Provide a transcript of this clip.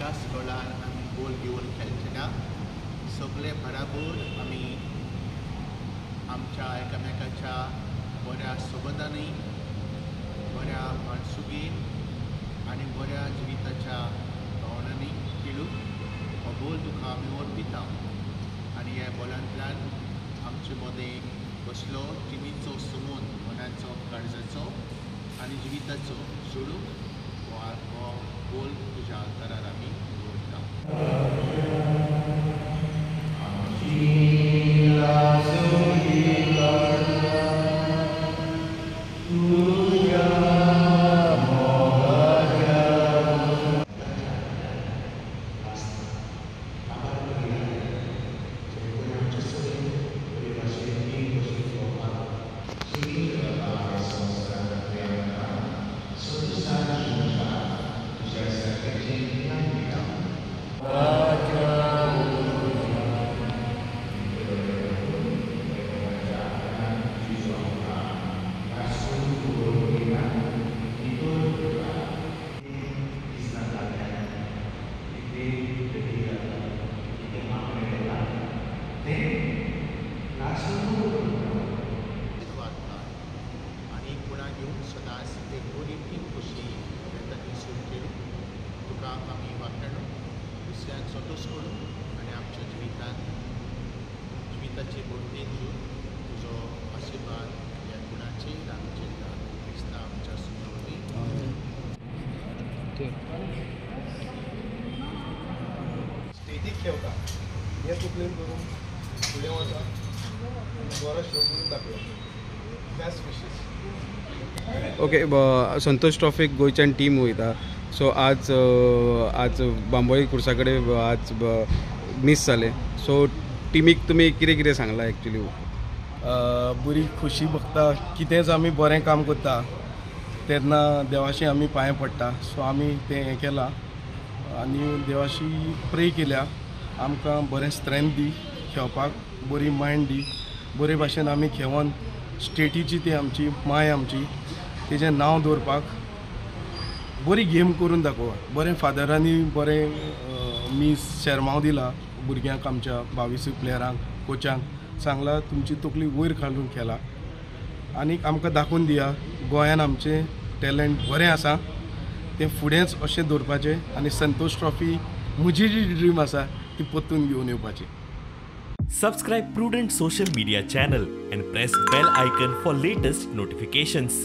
एकाच गोलान आमी गोल घेवन खेळचे ना, सगळे बराबर आमी आमच्या एकामेकाच्या बऱ्या संबंदांनी, बऱ्या माणसुगेन आनी बऱ्या जिविताच्या भावनांनी खेळूंक हो बोल तुका आमी अर्पिता. आनी ह्या बोलांतल्यान आमचे मदें बसलो टिमीचो सुमून मनाचो, काळजाचो आनी जिविताचो जोडूंक हो बोल तुज्या आल्तारार आमी दवरता. आनी गुणा घेवन सदांच एक बरी टीम कशी येता खेळूं तुका आमी वाखाणू, दुसऱ्यांक संतोश करूं आनी आमच्या जिवितांत जिविताची बढती दिवन तुजो आशिर्वाद ह्या गुणाचेर आमचेर क्रिस्ता आमच्या सुनावणी. स्टेजीक खेळटा हे तकलेन करून फुडें वता आनी बरो शो करून दाखयता. Best wishes. Okay, Santosh ट्रॉफीक गोंयच्यान टीम वयता. सो आज आज बांबोळी कुर्सा कडेन आज मीस जालें. सो टिमीक तुमी कितें कितें सांगलां एक्चुली? बरी खुशी भोगता, कितेंच आमी बरें काम करता तेन्ना देवाशी आमी पांय पडटा. सो आमी तें हें केलां आनी देवाशी प्रे केल्या आमकां बरें स्ट्रेंथ दी खेळपाक, बरी मायंड दी, बरे भाशेन आमी खेळोन स्टेटीची ती आमची माय आमची तेजें नांव दवरपाक बरी गेम करून दाखोवप. बरें फादरांनी बरें मीस शेरमांव दिला भुरग्यांक, आमच्या 22 प्लेयरांक, कोचांक सांगला तुमची तकली वयर घालून खेळा आनी आमकां दाखोवन दिया गोंयान आमचें टॅलंट बरें आसा, तें फुडेंच अशें दवरपाचें आनी संतोष ट्रॉफी म्हजी जी ड्रीम आसा ती परतून घेवन येवपाची. Subscribe Prudent Social Media channel and press bell icon for latest notifications.